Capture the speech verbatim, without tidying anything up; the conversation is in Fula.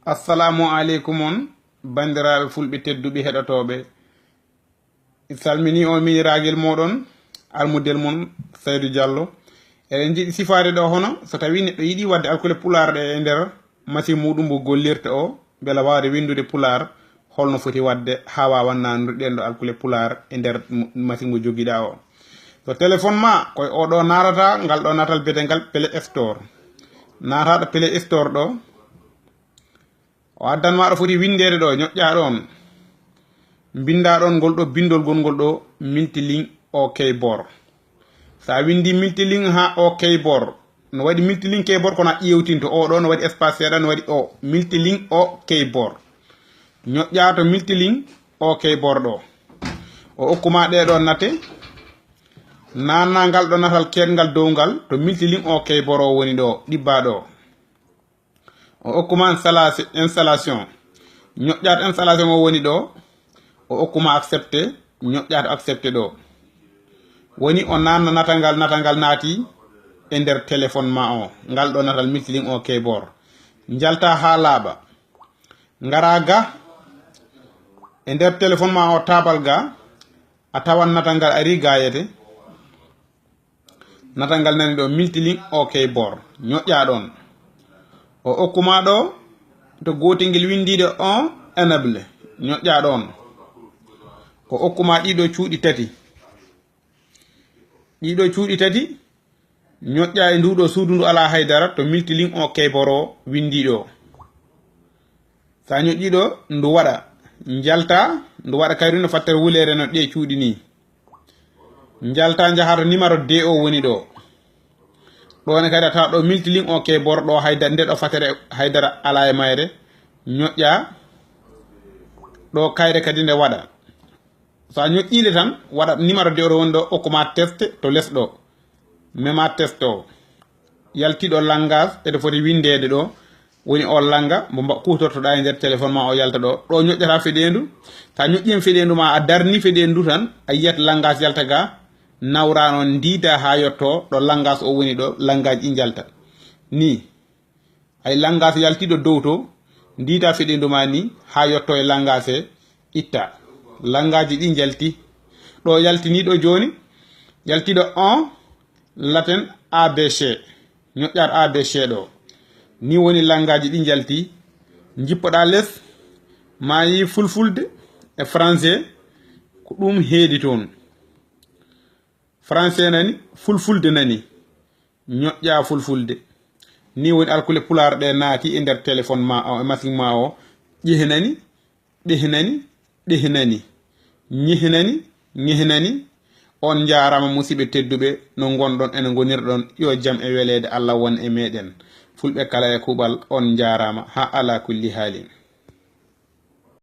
Assalamu aleykum on, banndiraaɓe fulɓe tedduɓe heɗotooɓe. Mi salmini on, miñiraagel mooɗon, almudel mon Saydu Jallo. Eɗen njiɗi sifaade ɗo hono so tawii neɗɗo yiɗi waɗde alkule pulaar ɗe e nder masiŋ muuɗum mo gollirta o, mbela waawde winndude pulaar, holno foti waɗde haa waawa naatnude ɗeen ɗo alkule pulaar e nder m-, masiŋ mo jogiɗaa o. So téléphone ma, ko e o ɗo naatata ngal ɗo natal biyetengal Play Store. Naataɗo Play Store ɗo, o addan ma ɗo foti winndeede ɗo, ñoƴƴa ɗoon. Mbinnda ɗoon ngol ɗo binndol gongol ɗo Multiling O Keyboard. So a winndi Multiling haa O Keyboard, no waɗi Multiling Keyboard kono a ƴeewtinto o ɗo, no waɗi espace seeɗa, no waɗi o Multiling O Keyboard. Ñoƴƴa to Multiling O Keyboard ɗo. O okku ma ɗee ɗo nate. Naatna ngal ɗo natal keedngal dow ngal to Multiling O Keyboard o woni ɗo, ɗibba ɗo. O okku ma installation, installation. Ñoƴƴa to installation o woni ɗo. O okku ma accepté, ñoƴƴa to accepté ɗo. Woni o naatna natal ngal, natal ngal naati e nder téléphone ma o. Ngal ɗo natal Multiling O Keyboard. Njalta haa laaɓa. Ngara ga e nder téléphone ma o taabal ga, a tawan natal ngal ari gaayete. Natal ngal nani ɗo Multiling O Keyboard. Ñoƴƴa ɗoon. O okku ma ɗo to gootel ngel winndiiɗo on enable. Ñoƴƴa ɗoon. O okku ma ɗiɗo cuuɗi tati. Ɗiɗo cuuɗi tati, ñoƴƴa e ndu ɗo suudu ndu alaa haydara to Multiling O Keyboard o winndi ɗo. So a ñoƴƴi ɗo, ndu waɗa, njalta, ndu waɗa kayru no fattere wuleere no ɗee cuuɗi ni. Njalta njaha to numéro deux o woni ɗo. Ɗo ne kadi a tawa ɗo Multiling O Keyboard ɗo haydara, nde ɗo fattere haydara alaa e mayre. Ñoƴƴa ɗo kayre kadi nde waɗa. So a ñoƴƴiinde tan, waɗa numéro deux o woni ɗo, okku ma teste to les ɗo. Mema teste o. Yalti ɗo langage, eɗo foti winndeede ɗo. Woni o langa, mo mba-, kuutortoɗaa e nder téléphone ma o yalta ɗo. Ɗo ñoƴƴata feɗeendu. So a ñoƴƴi feɗeendu ma, a darni feɗeendu tan, a yiyat langage yalta ga, nawra noon ndiida haa yotto ɗo langage o woni ɗo, langage ɗi njalta. Ni. Ay langage yaltiiɗo dow to, ndiida feɗeendu ma ni haa yotto e langage itta. Langaaji ɗi njalti. Ɗo yaltiniiɗo jooni, yaltiiɗo on laten A B C. Ñoƴƴaat A B C ɗo. Ni woni langaaji ɗi njalti. Njippoɗaa les, maayi fulfulde e français, ko ɗum heedi toon. Français nani, fulfulde nani. Ñoƴƴa fulfulde. Ni woni alkule pulaar ɗe naati e nder téléphone ma o, e machine ma o. Ƴehenani, ɗehenani, ɗehenani. Ñehenani, ñehenani. On njaaraama musidɓe tedduɓe, no ngonɗon ene ngonirɗon. Yo jam e weleede Allah won e meɗen. Fulɓe kala e kuuɓal, on njaaraama. Haa ala kulli haali.